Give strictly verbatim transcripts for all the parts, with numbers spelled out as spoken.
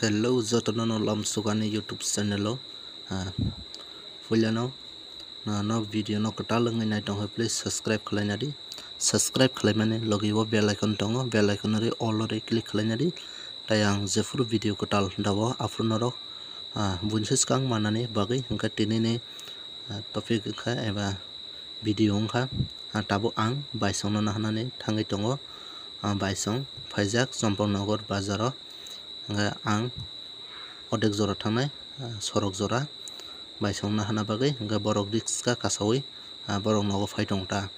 Hello, jotono no lamsukani YouTube channel o. Ah, puilano no, no video no kwtal wngwi nai tongkha, please subscribe khlaina di. Subscribe khlaimani logi o bell icon tongo, bell icon ri all ri click khlaina di. Tai ang jephuru video kwtal dao aphuru norok, ah, buinsa swkang manani bagwi hwnkhe tinini, ah, topic wngkha eba video wngkha, ah, tabuk ang baisongno naharnani thangwi tongo. Ah, baisong phaijak Champaknagar bazaro, hwnkhe ang odek jora thangnai, ah, sorok jora baisong naharna bagwi, hwnkhe borok rikska kasawi, ah, borok nogo phai tong ta.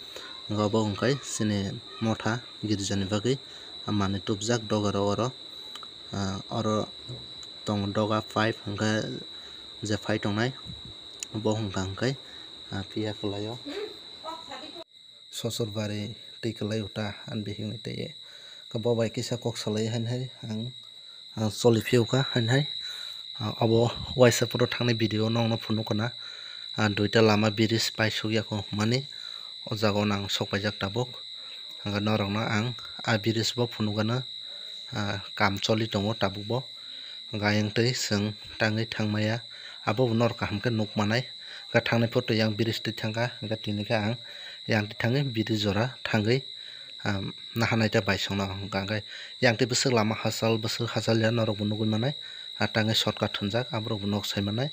Hwnkhe obo hwnkhe chini motha girjani bagwi, ah, manwi tubjak doga rogo oro. Ah, oro tongo doga pipe hwnkhe je phai tongnai, bo hwnkha hwnkhe, ah, phiya kwlaio. Sosor bari twi kwlaio ta ani bihikni twi. Khe bo bai kisa kok salai haino hai ang, ang choli phiyokha haino hai. Ah, obo waisa phuru thangni video o nokno phunukha na. Ah, duita lama bridge paisukya kho hwnmani o jaga o nang sok paijak tabuk. Hwnkhe norokno ang ah bridge bo phunukgano. Ah, kam choli tongo tabuk bo. Hwnkhe ayang twi chwng tangwi thangmaya, abo bo norok kaham khe nuk manai. Hwnkhe thangnai photo yang bridge twi thangkha, hwnkhe tini khe ang yang twi thangwi bridge jora thangwi, ah, naharnai ta baisongno hwnkha. Hwnkhe yang twi bwswk lama hachal, bwswk hachal ya norok bo nugwi manai. Ah, tangwi shortcut hwnjak, aborok bo nok sai manai.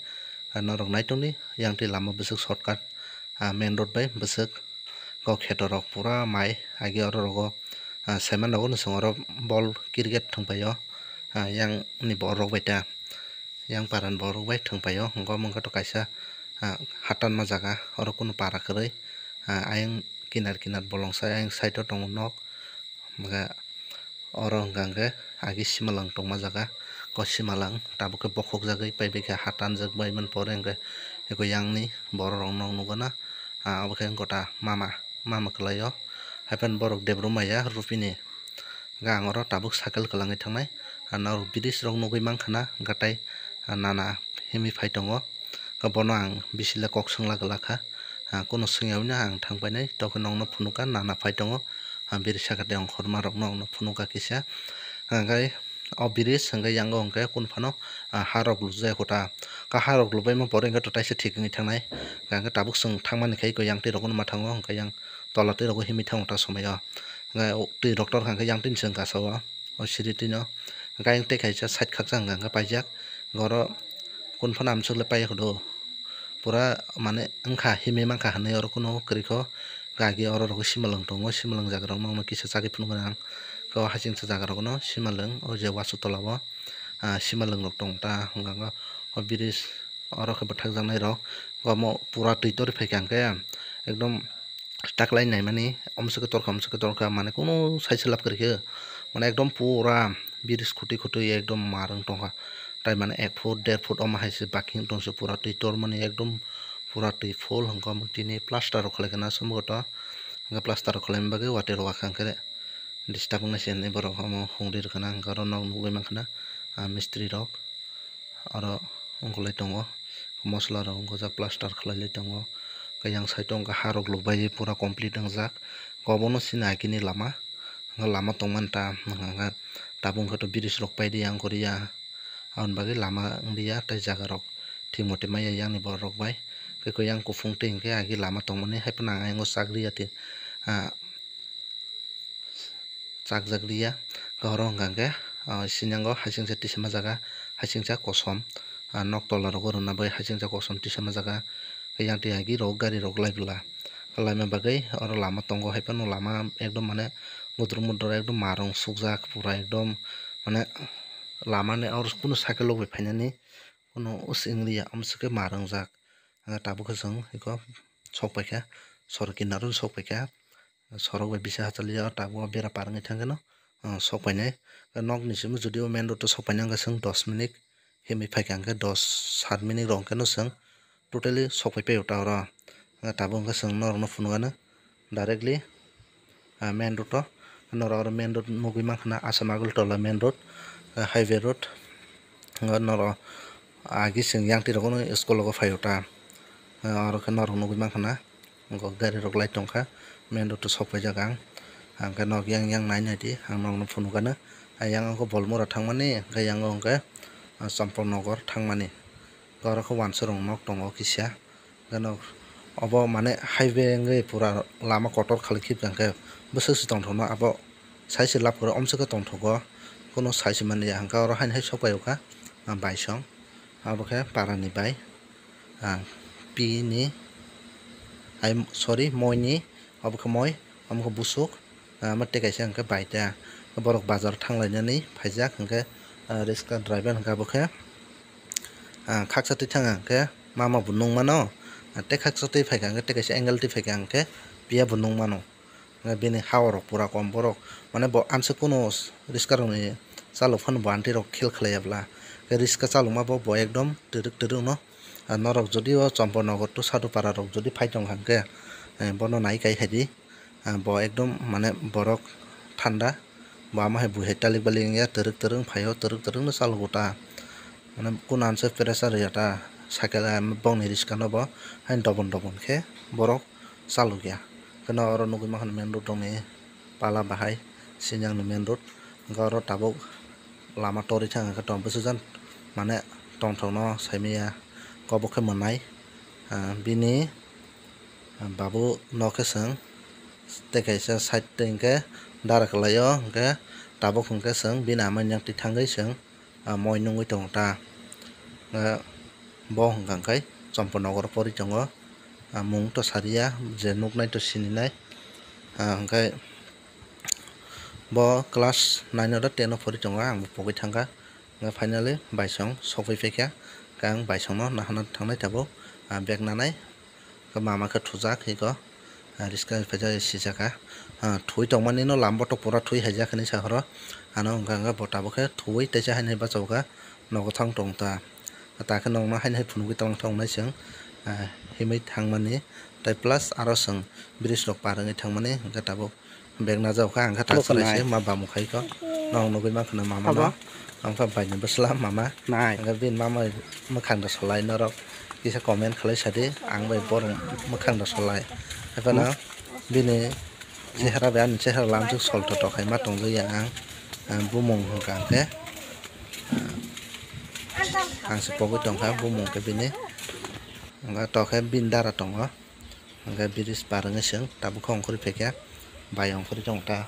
Ah, norok nai tongdi, yang twi lama bwswk shortcut, ah, main road bai bwswk. Kok kheto rok pura mai agi oro rogo, ah, saiman rogo no chwng oro bol cricket thwng paio, ah, yang ni borok bai ta, yang paran borok bai thwng paio. Hwnkhe omo wngkha to kaisa, ah, hatanma jaga, oro kunu para kwrwi, ah, ayang kinar kinar bolong sai ayang side o tongo nok. Hwnkhe oro hwnkha hwnkhe agi simalwng tongma jaga, o simalwng tabuk khe bokhok jagwi paibai khe ha tanjak bai mani pore hwnkhe eko yang ni borok rok nok nukgana, ah, obo khe gota mama. Mama kwlaio. Haiphano borok debrum maya rupini. Hwnkhe ang oro tabuk cycle kwlangwi thangnai. Ang norok bridge rok nugwi mankha na, hwnkhe tai, ah, nana himwi phai tongo. Hwnkhe bono ang bisi le kok swngla kwlakha. Ah, kunu swngya wngya ang thang painai, tokhe nokno phunukha nana phai tongo. Ah, bridge saka tei ongkhorma rokno phunukha kisa. Hwnkhe o bridge hwnkhe yango hwnkhe kunu phano, ah, ha rok lujak kho ta. Khe ha rok lubaima pore hwnkhe to taisa thik wngwi thangnai. Hwnkhe tabuk chwng thangmani khai khe yang twi rokno ma thango, hwnkhe yang tola twi rogo himwi thango ta somoi o. Hwnkhe twi rok tor kha hwnkhe yang twi chwng kasa o, o siri twi no. Hwnkhe ayang tei kaisa side khakchang hwnkhe paijak. Hwnkhe oro kunu phano amsuk le paiya kho do. Pura mane wngkha himwi mankha hinwi oro kunu kwrwi kho. Gagi oro rogo simalwng tongo, simalwng jaga rok nokno kisa chagwi phunukgwi ang. Khe o hasingcha jaga rokno simalwng o je wasu tola o, ah, simalwng rok tong ta hwnkha khe o bridge oro khe bwthakjaknai rok. Omo pura twi torwi phaikha hwnkhe ekdom taklai naimani omswkhe torkha, omswkhe torkha, mane kunu saisa lab kwrwi khe, mane ekdom pura bridge khutui khutui ekdom mar wng tongkha. Tai mane ek foot, der foot omo hai se baking tongse pura twi tormani ekdom pura twi full hwnkhe omo tini plaster rok khlai khe na aswk to. Hwnkhe plaster rok khlaina bagwi watwi rok akhang khe disturb wngna se hinwi borok omo hung ri rwkha na, hwnkhe oro nok nugwi mankha na, ah, mistri rok. Oro wngkholai tongo, mosola rok wngkha jak plaster khlailai tongo, khe yang side o wngkha ha rok lubaiwi pura complete wngjak, obono chini agini lama, lama tongmani ta, tabuk wngkha to bridge rok paidi yang koriya, aboni bagwi lama wngya tei jaga rok thik mote maya yang ni borok rok bai, khe khe yang kuphung twi hwnkhe agi lama tongmani haiphano ang ayang o chak riya tei, ah, chakjak riya. Hwnkhe oro hwnkha hwnkhe, ah, sinyango hasingcha tisa ma jaga, hasingcha kosom, ah, nok tola rogo rwna bai hasingcha kosom tisa ma jaga. Yang twi agi rok gari rok lai bwla, laima bagwi oro lama tongo, haiphano lama ekdom mane mudruk mudruk ekdom mar rok sukjak pura ekdom mane lama ni oro kunu cycle rok bai phainani kunu usuk wngliya, omo se khe mar wngjak. Tabuk khe chwng eko sok paikha, sorok kinaro sok paikha. Sorok bai bisa hachaliya, tabuk o bera par wngwi thangkheno, ah, sok painai. Nok ni simi jodi o main road o sok paina wngkha chwng dos minute himwi phaikha, hwnkhe dos sat minute rok hwnkhe no chwng totally sok pai paio ta oro. Tabuk hwnkhe chwng norokno phunukgano directly, ah, main road o. Norok oro main road nugwi mankha na Assam Agartala main road, ah, highway road. Norok agi chwng yang twi rokno school rogo phaio ta. Ah, oro khe norok nugwi mankha na. Wngkha gari rok lai tongkha, main road o sok paijak ang. Ang khe nok yang yang nai nai di, ang nokno phunukgano. Ayang wngkha Bolmora thangmani, hwnkhe yang o hwnkhe ah, Champaknagar thangmani. Oro khe wansarong nok tongo kisa. Gano obo mane highway wngwi pura lama kotor khalwi khibka hwnkhe bwswk se tongthokno abo sai se lab kwrwi omswk khe tongthogo. Kuno sai se manliya hwnkhe oro haino hai sok phaiyo kha, ah, baisong. Abo khe parani bai, ah, P ni, ai, sorry, moi ni, obo khe moi, omo khe busuk, ah, omo tei kaisa hwnkhe baita. Borok bazar thanglainani phaijak hwnkhe, ah, riska driver hwnkhe abo khe, ah, khaksa twi thang hwnkhe mama bo nung mano, ah, tei khaksa twi phaikha hwnkhe tei kaisa angle twi phaikha hwnkhe phiya bo nung mano. Hwnkhe bini ha rok pura kom, borok mane bo amswk kunu riska rokni chalok phano bo aunty rok khel khlaiya bla. Hwnkhe riska chalokma bo, bo ekdom twrwk twrwk no. Ah, norok jodi o Champaknagar to Sadupara rok jodi phai tong kha hwnkhe, eh, bono nai kai khaidi. Ah, bo ekdom mane borok thanda. Bo ama hai bui hai talik balik wngya, twrwk twrwk wng phaio, twrwk twrwk no chalogo ta. Mane kuna anse pressure ya ta, cycle, ah, bongni riska no bo hai dobon dobon khe borok chalogya. Keno oro nugwi mankha main road rokni pala bahai, sinyang ni main road. Hwnkhe oro tabuk lama torwi thang hwnkhe tong bwsajak mane tongthokno saimanya kobok khe mwnai. Ah, bini, ah, babu no khe chwng tei kaisa side twi hwnkhe dara kwlaio, hwnkhe tabuk hwnkhe chwng bini ama yang twi thangwi chwng, ah, moi nungwi tongo ta. Ah, bo hwnkha hwnkhe Champaknagar pori tongo. Ah, mung to sariya, je nuknai to sininai. Ah, hwnkhe bo class nine o da ten o pori tongo, ang bo pogwi thangkha. Hwnkhe finally baisong sokphai phaikha, hwnkhe ang baisongno nahana thangnai tabuk, ah, bag nanai. Hwnkhe mama khe thujak hiko, ah, riska phaijak sijak kha. Ah, thwi tongmani no lambo to pura thwi haijak hinwi sa horo. Ano hwnkha hwnkhe bo tabuk khe thwi teisa haino bachao kha, nogo thang tong ta. Ta khe nokno haino hai phunugwi tong thok nai chwng, ah, himwi thangmani. Tai plus aro chwng bridge rok par wngwi thangmani hwnkhe tabuk. Bag najao kha, ang kha Abo thachwrai se nai. Ma bamung khai kho. Nong nugwi mankha na mama no. Abo? Ang kha bai ni bwsla mama. Nai. Ang kha bini mama mwkhang da solai norok. Kisa comment khlai sadi. Ang bai borok mwkhang da solai. Haphano Hmm? Bini chehara bai ani chehara lamsuk sol thotok hai ma tongjakya ang. Ang bumung hwnkha ang khe. Ang se pogwi tongkha bumung khe bini. Ang kha tokhe bini dara tongo. Hwnkhe bridge par wngwi chwng tabuk khe ongkhorwi phaikha, bai ongkhorwi tong ta.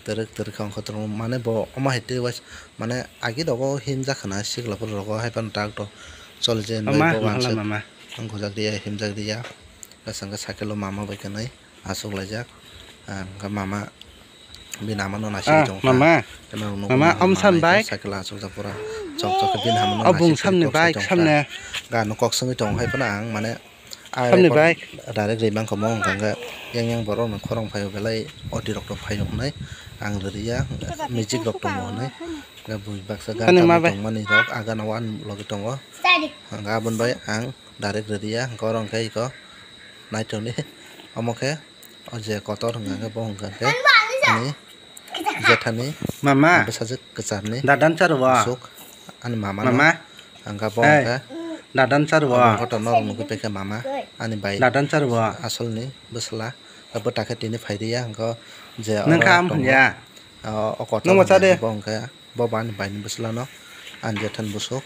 Twrwk twrwk khe ongkhorwi tongo, mane bo omo hai twi uaisa, mane agi rogo himjak khwna sikla phuru rogo hai phano tak tok choli je Mama, nai bo mala wansuk mama. Wng gujak riya, himjak riya. Bwskango cycle o mama bai kwnwi achuk laijak. Ah, hwnkhe mama bini ama no naisingwi Ah, tongo ta. Mama. Mama, omsan bike. Cycle achukjak pura chok chok khe bini ama no naisingwi samni tongo bike, ta. Samni. Ga no kok swngwi tongo hai phano ang mane Samni bai. Direct ri mankha mo hwnkha hwnkhe yang yang borok no khorang phaio belai oti rok to phaio hwnwi ang rwriya music rok tongo hwnwi hwnkhe bui baksa gan tongmani rok aga no ani logi tongo hwnkhe aboni bai ang direct rwriya hwnkhe oro hwnkhe iko naithokni omo khe o je kotor hwnkha hwnkhe bo hwnkha hwnkhe ani Jethani mama bwsajwk kwcharni dadan charwa. Aswk ani mama no. Mama. Ang kha bo hey, ang kha dadan charwa. Ang kha to norok nugwi paikha mama ani bai dadan charwa. Asolni bwsla bwta khe tini phai riya ang kha je nang oro kham tongo. Ya o kotor nang cha de bo ang kha bo ani bai ni bwsla no. Ang jethani bwswk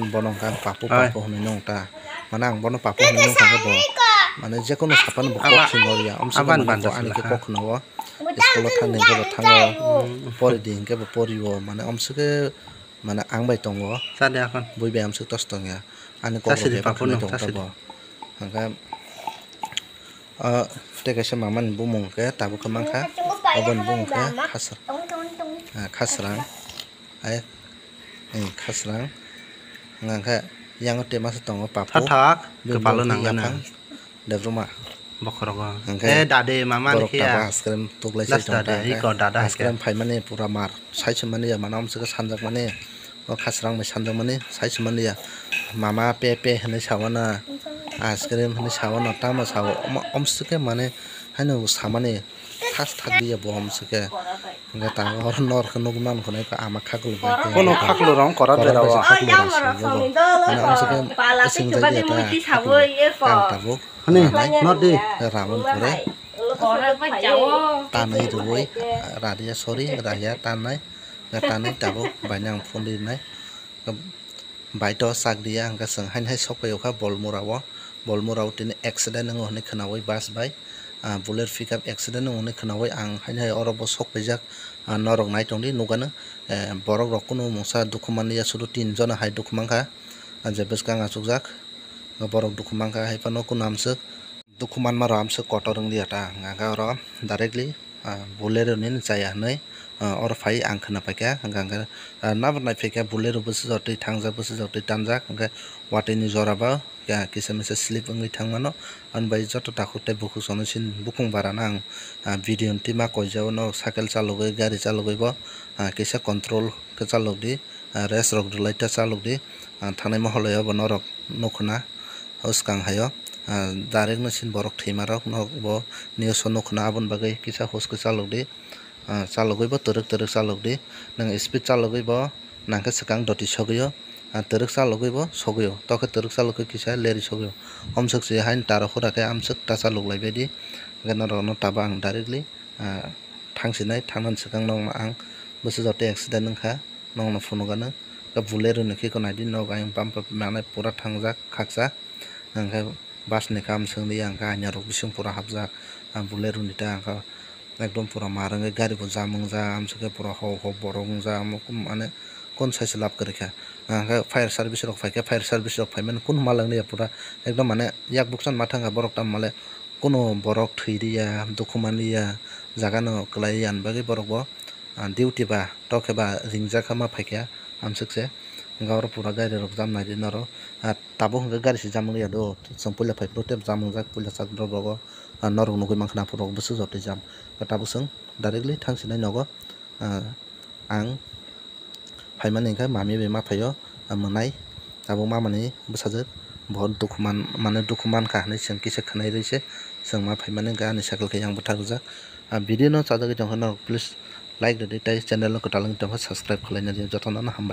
bono ang kha papu papu hwnwi nung ta mane ang bono papu hwnwi nung kha bo mane jekono sapani bo kok swi noriya omsa ani khe kok khwnawo. School o thangni hwnkhe bo thango, pori di hwnkhe bo porio, mane omswkhe mane ang bai tongo. Chadi akhon. Bui bai amswk tos tongya. Ani kok rok bai paphor no tong tabo. Hwnkhe o tei kaisa mama ni bumung hwnkhe tabuk khe mankha. Oboni bumung khe khasra-, ah, khasrang. Ai, hmm, khasrang. Hwnkhe yang o tei masa tongo papu. Thak thak, bini kwpalo bumung khe nangnai. Yaphang. Debrum ma. Bokhorok o. Hwnkhe eh, dade mama ni borok khiya. Tabuk ice cream tuklai sai tong ta. Iko dada ice cream phaimani pura mar. Sai se mani ya, mane omswk sanjak mani. O khasrang bai sanjak mani, sai se mani ya. Mama pe pe hinwi sawana. Ice cream hinwi sawana, tamo sao. Omswk khe mane haino samani. Thas thak diya bo omswk khe. Hwnkhe ta oro nor khe nugwi mankha na ama khaklu bai khe. Bono khaklu rong kora bera o. Khaklu rong swngo bo. Mane omswk khe swng jai diya ta khaklu. Ang tabuk. Hani, nor di. Ramon pore. Tanai rwui, radiya sorry, raya tanai. Tanai tabuk baina ang phone rinai. Bike o chak riya hwnkhe chwng haino hai sok phai o kha Bolmura o. Bolmura o tini accident wngo hwnwi khwnawi bus bai, ah, Bolero pickup accident wngo hwnwi khwnawi ang haino hai oro bo sok phaijak, ah, norok nai tongdi nukgano, eh, borok rok kunu mungsa dukhu manliya, sudu tin jona hai dukhu mankha, ah, je bwskang achukjak borok dukhu mankha, hai phano kunu amswk. Dukhu manma rok amswk kotor wng liya ta, hwnka hwnkhe oro directly, ah, Bolero ni chaya hinwi, ah, oro phai ang khwna paikha, hwnka hwnkhe, ah, nabo nai phaikha Bolero bwsajak twi thangjak, bwsajak twi tanjak, hwnkhe watwi ni jora bo, ah, kisa misa slip wngwi thangmano, ani bai joto takhuk tei bukhuk songno chini bukhung bara no ang, ah, video ni twi ma koijao, no cycle chalogwi, gari chalogwi bo, ah, kisa control khe chalokdi, ah, rest rok rwlai ta chalokdi, ah, thangnai moholoi o bo norok nukhwna. O swkang hai o, ah, direct no chini borok thwima rok no bo news o nukhwna, aboni bagwi kisa huske chalokdi, ah, chalogwi bo twrwk twrwk chalokdi. Nwng speed chalogwi bo nangkhe swkang doti sogwi o, ah, twrwk chalogwi bo sogwi o, tokhe twrwk chalogwi kisa leri sogwi o. Omswk se haino taro hura khe amswk ta chalok lai baidi, hwnkhe norok no tabuk ang directly, ah, thangsinai, thangnani swkang nokno ang bwsajak tei accident wngkha. Nokno phunukgano, khe Bolero ni khe naidi, nok ayang bumper manwi pura thangjak khaksa, hwnkhe bus ni khe amswk wngya hwnkhe aina rok bising pura hapjak, ah, Bolero ni ta hwnkhe ekdom pura mar wngwi gari bo jam wngjak, amswk khe pura hok hok borok wngjak, omo mane kon sai se lab kwrwi kha, hwnkhe fire service rok phaikhe fire service rok phaimani kunu ma langya pura ekdom mane yak bukchani ma thangkha borok tamo le. Kunu borok thwi riya, dukhu man riya, jaga no kwlai yani bagwi borok bo, ah, duty ba tokhe ba ringjak kha ma phaikha amswk se. Hwnkhe oro pura gari rok jam naidi norok. Ah, tabuk hwnkhe gari se jam wngya do, chwng puila phai phuru tei jam wngjak puila chak rok rogo, ah, norok nugwi mankha na pura bwsajak twi jam. Tabuk chwng directly thangsinai nogo, ah, ang phaimani hwnkhe mami bai ma phaio, ah, mwnai tabuk mamani bwsajwk bo dukhu man, mane dukhu mankha hinwi chwng kisa khwnai rwi se chwng ma phaimani hwnkhe ani cycle khe yang bwthak rijak. Ah, video no chajagwi tongkha norok please like rwdi tei channel no kwtal wngwi tongkha subscribe khwlaina di jotono no hambai.